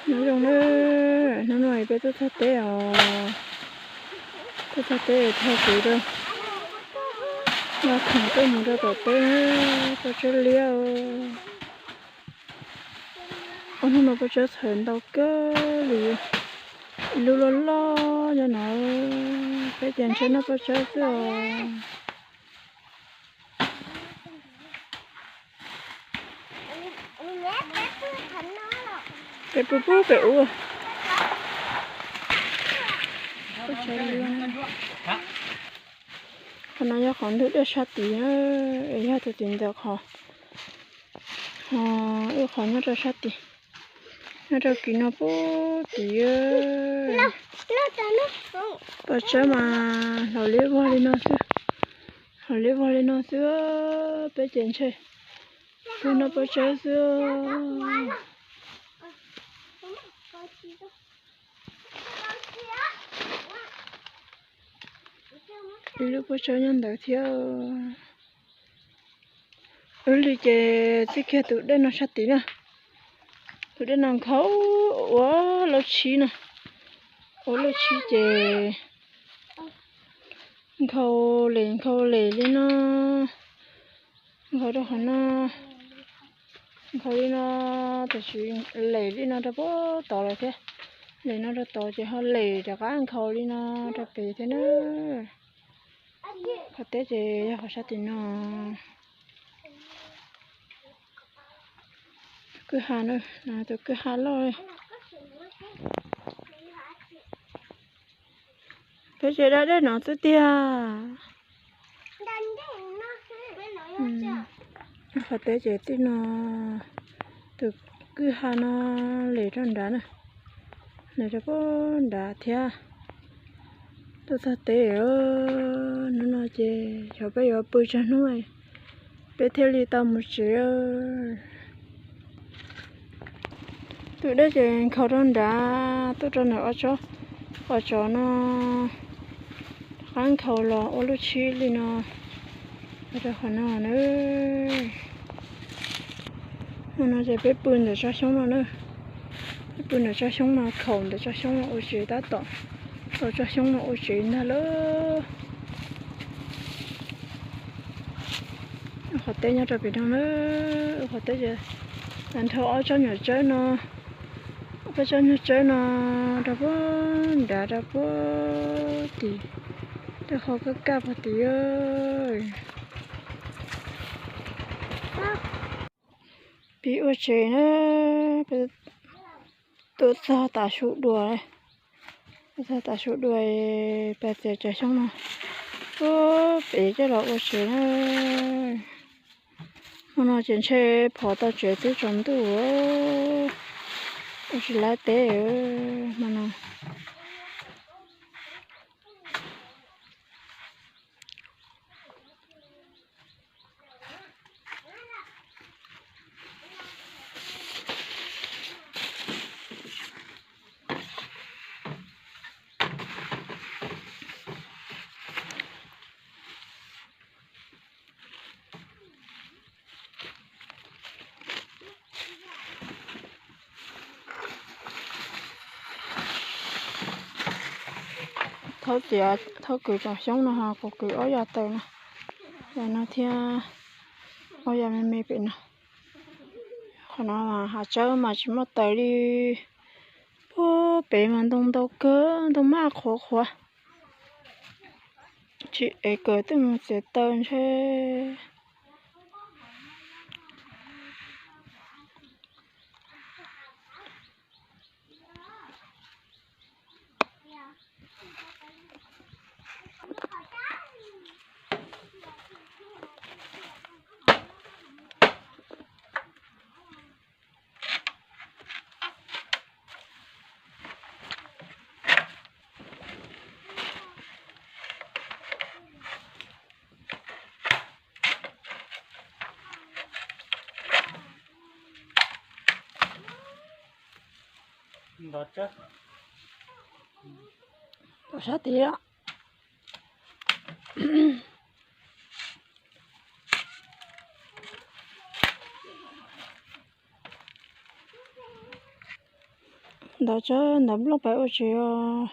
Nyob zoo na, hnub no peb tuaj txog teb os, tuaj txog teb thaij kev rau, nqa khoom tuaj mus rau tom teb, pob tsawb liab. Ob hnub no pob tsawb txhawv ntau kawg li, ib lub loj loj nyob no, peb ces ntshe noj pob tsawb xwb os. Peb pw pub pem ub. Qhov no yog qhov ntug dej sab tid na, es yog tus tim ntawm qhov, wb qhov nyob rau sab tid, nyob rau kis no pub tid. Pob tsawb mas hlau liab vog li no xwb, hlau liab vog li no xwb, peb ces ntshe pw noj pob tsawb xwb. Ib lub pob tsawb nyob ntawd thiab. Wb li ces txij kiag tus dej no sab tid na, tus dej no nkhaus ua lub tshib na, ua lub tshib ces nkhaus lem nkhaus lem li no, nkhaus rau qhov no, nkhaus li no, tam sim lem li no rau puag tod lawm thiab. Lem no rau tod ces ho lem rov qab nkhaus li no rau pem thiab na. Qhov teb ces yog qhov sab tim no. Kwj ha na, tus kwj ha loj li. Peb ces da dej no xwb tiag. Qhov teb ces tij no, tus kwj ha no lem rau nrad na, lem rau puag nrad thiab. Tuaj txog teb, hnub no ces xyov peb yuav pw tsawg hnub peb thiaj li tau mus tsev. Tus dej ces nkhaus rau nrad tuaj rau ntawm ob tsob, ob tsob no qab nkhaus los ua lub tshib li no rau qhov no na. Hmo no ces peb pw ntawm tsob xyoob no na, peb pw ntawm tsob xyoob no, khaum ntawm tsob xyoob no ua tsev tab tom, tau tsob xyoob no ua tsev ntag lauj. Qhov teb nyob rau pem no na, qhov teb ces tag nrho ob tsob nyuag tsawb no, ob tsob nyuag tsawb no rau puag nrad rau puag tim, rau qhov kaj kaj puag tim. Pib ua tsev na, tuaj txog tav su dua, tuaj txog tav su dua, pais txiav cov xyoob no, ub, pem coj los ua tsev na. Hmo no ces ntshe phov tau tsev twb tsaus ntuj, ua tsis laib teb hmo no. Thaub txiav, thaub kwv cov xyoob no ho kuv kwv ob yas taws no, yas no thiab ob yas me me pem no. Qhov no hav tsawb mas tsis muaj taws li. Puag pem mas ntoo ntau kawg, ntoo maj qhuav qhuav. Tsis ev kawm twb mus txiav taws ntshe. Tom sab tid. Ntov tsawb ntov nplooj pais ua tsev os.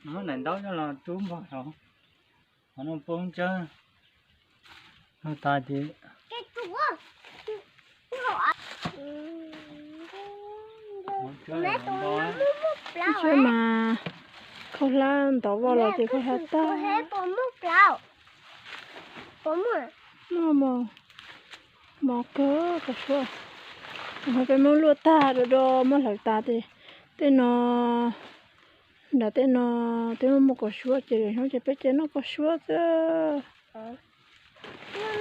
Muab daim ntaub coj los rub npog hauv, qhov no poob tsawb. Noj tas ces ib tsam mas khaub hlab ntov voj los ces khaub hlab tag. Muaj mos, mos kawg koj suab. Ho peb muab luaj tag do do muab hlawv tas ces tej no, nram tej no twb muaj muaj kaus suab ces lwm hnub ces peb cia noj kaus suab xwb.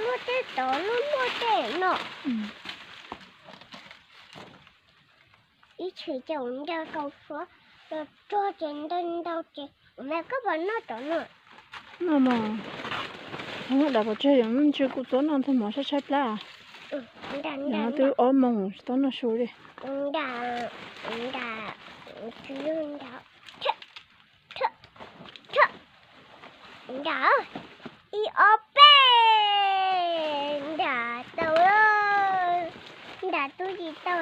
Luaj tej tod luaj luaj tej no. Ib txhis ces kuv ncaws kaus suab los txog ces ntau ntau ces kuv me koj puas noj cov no? Noj mog. Dam pov tseg, yog muaj ntsis kuv txob noj ntxuag mov tshaib tshaib plab. Yog no twb ob moos tsis tau noj su li. Nram, ib ob peb, nram tau, nram tub tsis tau.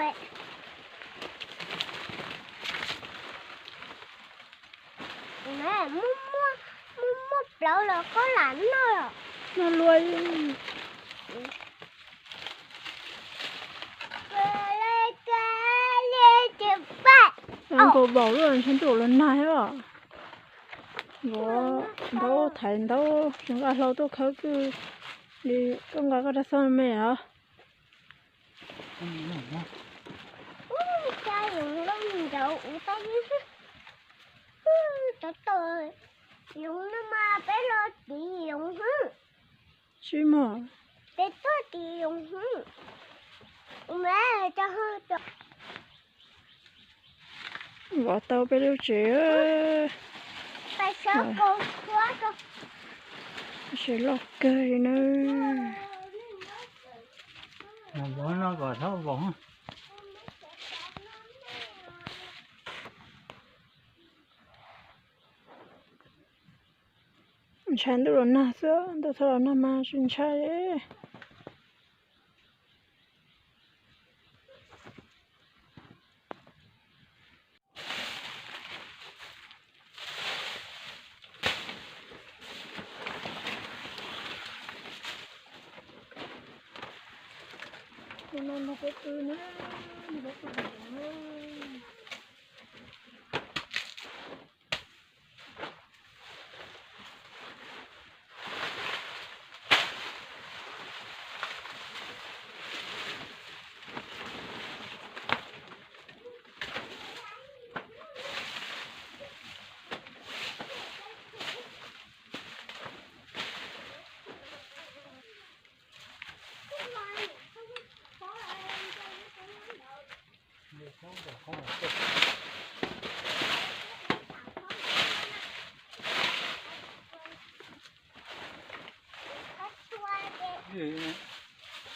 Muaj, muaj plaub los koj lam noj. Noj luaj. Nkaus vaus lawm, ntshe ntuj los nag os. Ntaub thaiv ntaub, tseem nqa hlau tuaj khawb kwj li, koj nqa koj rau xoj me os. Yoov loj nrauv ua tab, cov tawm yoov no mas peb los tiv yoov xwb. Tsis mog. Peb tuaj tiv yoov xwb. Vov tau peb lub tsev. Tsev loj kawg li na. Vov no kom txhob voos. Ntshai ntuj los nag xwb, ntuj txhob los nag mas tsis ntshai. Tus no nrog peb pw na, nrog peb pw na.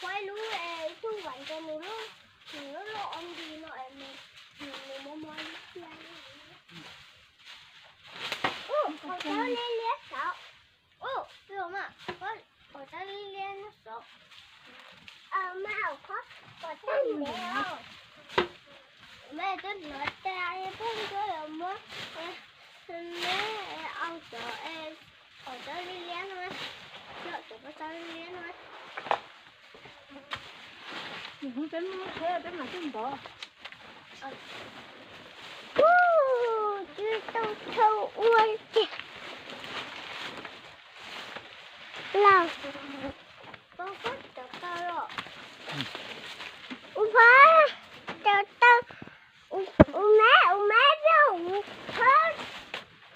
Qhov lub, ib tug vam nco nws lub, nws lub loj o nti no es nws, nws mob mob ib pliag. Ub, qhov cov liab liab saud. Ub, los mas, qhov cov liab liab saud. Mas qhov, qhov cov liab os. Mas twb hnov tas pheej ncuab los muab, neb au cov, qhov cov liab liab no, cov pab cov liab liab no. Ub, twb tau thau ua ces los. Ua pab, cov taw, ua mab, ua mab rau, thawb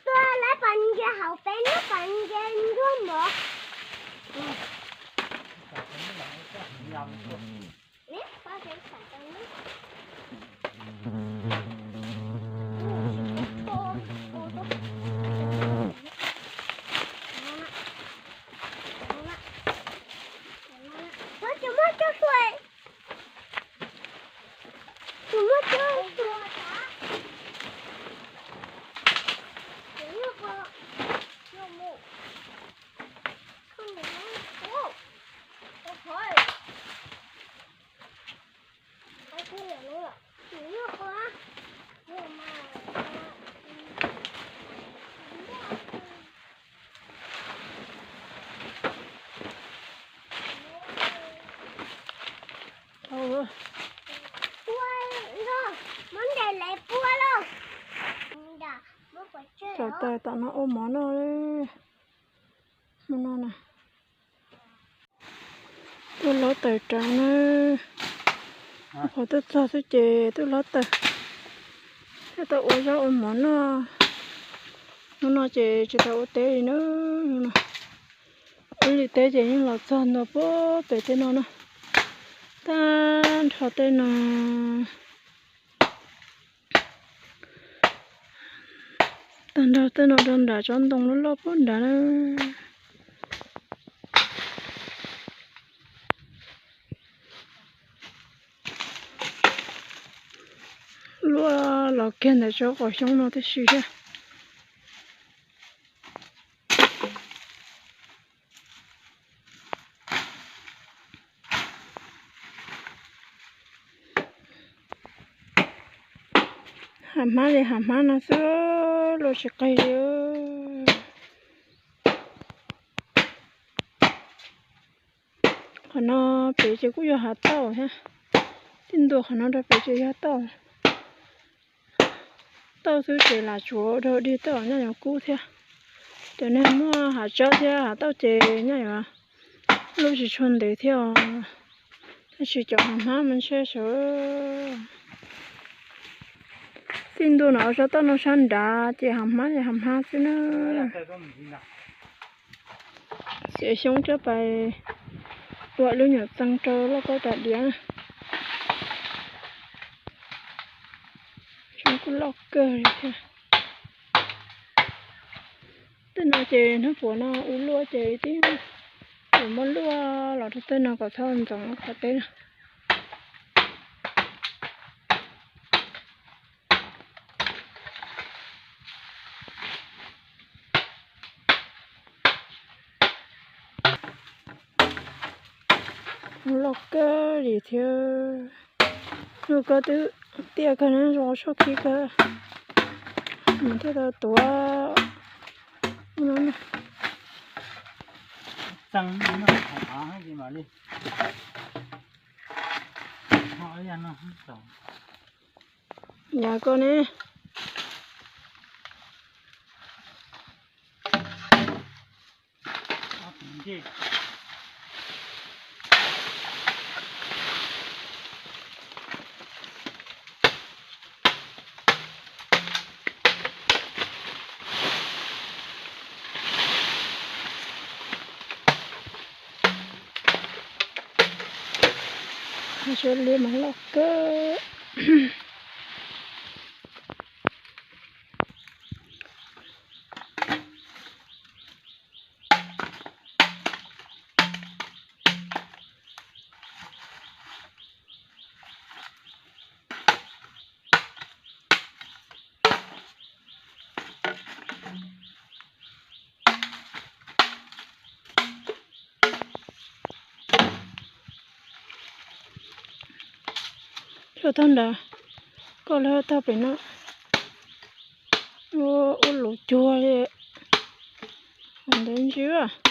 tua lawv pas ntses hauv peb lub pas ntses nruab mov. Tau tas tom no ua mov noj. Hmo no na, tuaj hlob taws rau na. Qhov tuaj txog xwb ces tuaj hlob taws, thiaj tau ua zaub ua mov noj. Hnub no ces tsis tau ua teb li na. Hnub no ib lim teb ces yeej los txog ntua puag pem tej no na. Tag nrho tej no, tag nrho tej no rau nram tsob ntoo loj loj puag nrad na. Tuaj los kiag ntawm tsob qos xyoob no tib si thiab. Hav hmab li hav hmab no xwb, luaj tsis qig li. Qhov no pem ces kuj yog hav tauj thiab. Tij ntua qhov no rau pem ces yog tauj, tauj xwb ces lam tsuav rau dig tauj nyob yuav kub thiab. Cov neeg muaj hav tsawb thiab hav tauj ces nyob yuav lub tsis tshua ntev thiab os. Tab sis cov hav hmab mas ntshe sawv. Tij ntua no sab tauj no sab nrad ces hav hmab ces hav hmab xwb na. Txiav xyoob coj pais ua lub nyuam txees rau lauj kaub tas diav. Xyoob kuj loj kawg li thiab. Tej no ces hnub puav no ua luaj ces tib, yuav muab luaj los rau tej no kom txhob ntxoov qhov teb na. Loj kawg li thiab. Hnub koj twb tiaj kawg na, zoo tshuaj khib kawg. Mus thiaj tau tuav. Yav koj ne. Suav liab mas loj kawg. Tshuav tag nrad, koj lawv tag pem no. Ua, ua luv cuag li. Ntawd ntsws.